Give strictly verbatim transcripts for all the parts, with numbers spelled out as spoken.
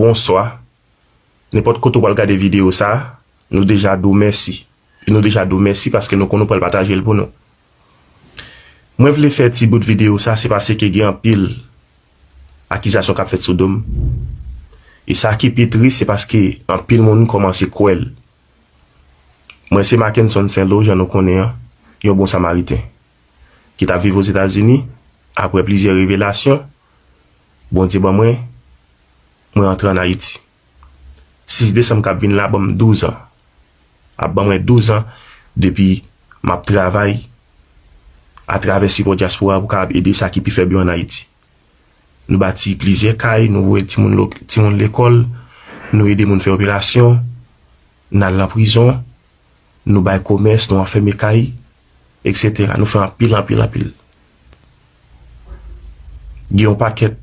bonswa. Nenpòt kote w pral gade videyo sa, nou deja di w mèsi. E nou deja di w mèsi paske nou konnen w pral pataje l pou nou. Mwen vle fè ti bout videyo sa, se paske gen anpil akizasyon k ap fèt sou do m. E sa ki pi tris, se paske anpil moun kòmanse kwè l. Mwen se Mackenson Saint-Lo, jan nou konnen an, yon bon Samariten, ki t ap viv Ozetazini. Apre plizyè revelasyon, Bondye ban mwen, mwen antre ann Ayiti. Sis desanm k ap vin la ban m douz an. Ap ban mwen douz an depi m ap travay atravè sipò dyaspora pou kapab ede sa ki pi fèb yo ann Ayiti. Nou bati plizyè kay, nou voye timoun lo-, timoun lekòl, nou ede moun fè operasyon, n al nan prizon, nou bay komès, nou anfème kay, etsetera. Nou fè anpil, anpil, anpil. Gen yon pakèt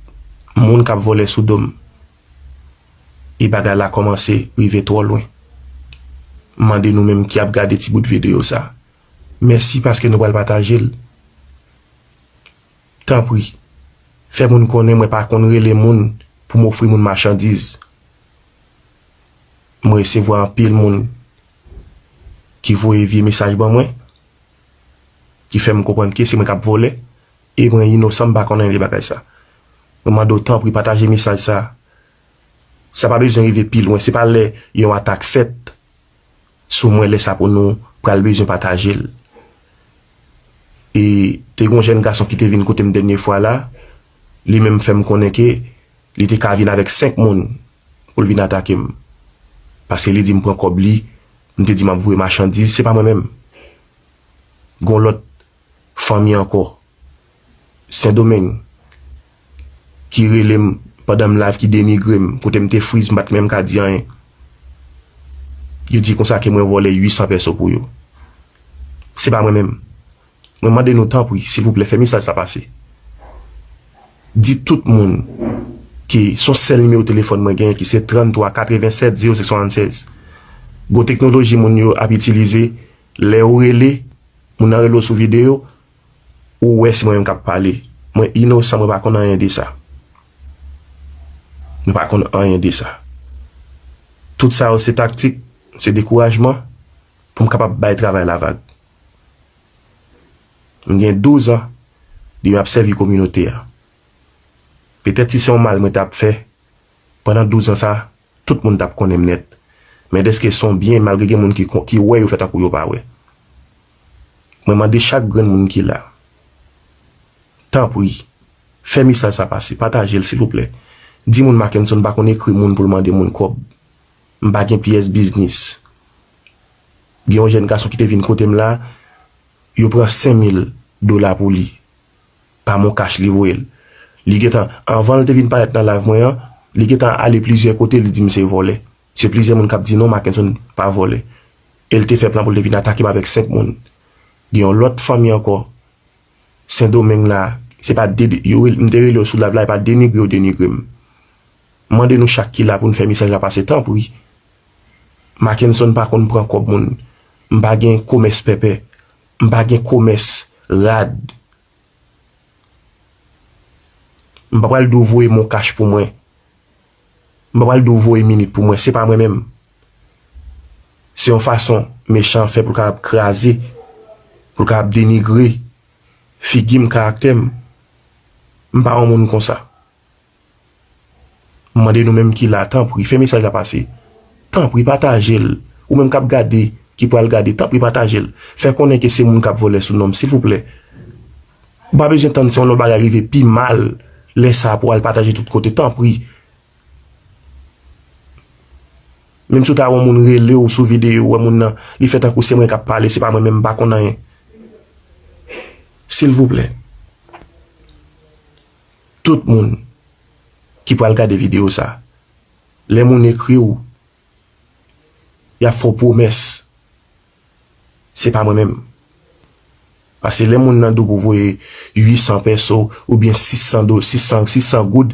moun k ap vòlè sou do m. E bagay la kòmanse rive twò lwen. M mande nou menm ki ap gade ti bout videyo sa, mèsi paske nou pral pataje l. Tanpri, fè moun konnen mwen pa konn rele moun pou m ofri moun machandiz. Mwen resevwa anpil moun ki voye vye mesaj ban mwen, ki fè m konprann ke se mwen k ap vòlè, e mwen inosan, m pa konn anyen de bagay sa. Mwen mande w tanpri pataje mesaj sa. Sa pa bezwen rive pi lwen, se pa lè yon atak fèt sou mwen, lè sa pou nou pral bezwen pataje l. E te gen yon jèn gason ki te vin kote m dènye fwa la, li menm fè m konnen ke li te ka vin avèk senk moun pou l vin atake m. Paske li di m pran kòb li, m te di m ap voye machandiz, se pa mwen menm. Gen yon lòt fanmi ankò, Sendomeng, ki rele m pandan m live, ki denigre m, kote m te friz, m pa t menm ka di anyen. Yo di konsa ke mwen vòlè uit san pèso pou yo. Se pa mwen menm. Mwen mande nou tanpri, silvouplè, fè mesaj sa pase. Di tout moun ke se yon sèl nimewo telefòn mwen genyen, ki se tranntwa katrevensèt zewo sèt swasannsèz. Gwo teknoloji moun yo ap itilize, lè ou rele, moun nan rele w sou videyo, ou wè se mwen menm k ap pale. Mwen inosan, mwen pa konn anyen de sa. Mwen pa konn anyen de sa. Tout sa yo se taktik, se dekourajman pou m kapab bay travay la vag. M gen douz an depi m ap sèvi kominote a. Petèt si se yon mal mwen t ap fè pandan douz an sa, tout moun t ap konnen m nèt. Men dèske se yon byen, malgre gen moun ki kon-, ki wè yo fè tankou yo pa wè. Mwen mande chak grenn moun ki la, tanpri, fè mesaj sa pase, pataje l silvouplè. Di moun Mackenson pa konn ekri moun pou l mande moun kòb. M pa gen pyès biznis. Gen yon jèn gason ki te vin kote m la, yo pran senk mil dola pou li. Pa MonCash li voye l. Li gentan, anvan l te vin parèt nan live mwen an, li gentan ale plizyè kote, li di m se vòlè. Se plizyè moun k ap di non, Mackenson pa vòlè. E l te fè plan pou l te vin atake m avèk senk moun. Gen yon lòt fanmi ankò, Sendomeng la, se pa de, yo, m te rele yo sou live la, e pa denigre yo denigre m. Mande nou chak ki la pou n fè mesaj la pase, tanpri. Mackenson pa konn pran kòb moun. M pa gen komès pèpè. M pa gen komès rad. M pa pral di w voye MonCash pou mwen. M pa pral di w voye minit pou mwen. Se pa mwen menm. Se yon fason mechan fè pou l kapab kraze, pou l kapab denigre figi m, karaktè m. M pa yon moun konsa. M mande nou menm ki la, tanpri, fè mesaj la pase. Tanpri, pataje l. Ou menm k ap gade, ki pral gade, tanpri, pataje l. Fè konnen ke se moun k ap vòlè sou non m, silvouplè. Ou pa bezwen tann se yon lòt bagay rive pi mal, lè sa a pou w al pataje tout kote, tanpri. Menm si w ta wè yon moun rele w sou videyo, ou wè moun nan, li fè tankou se mwen k ap pale, se pa mwen menm, m pa konn anyen. Silvouplè. Tout moun ki pral gade videyo sa, lè moun ekri w, y ap fè w pwomès. Se pa mwen menm. Paske lè moun nan di w pou voye uit san pèso oubyen sis san do-, sis san, sis san goud,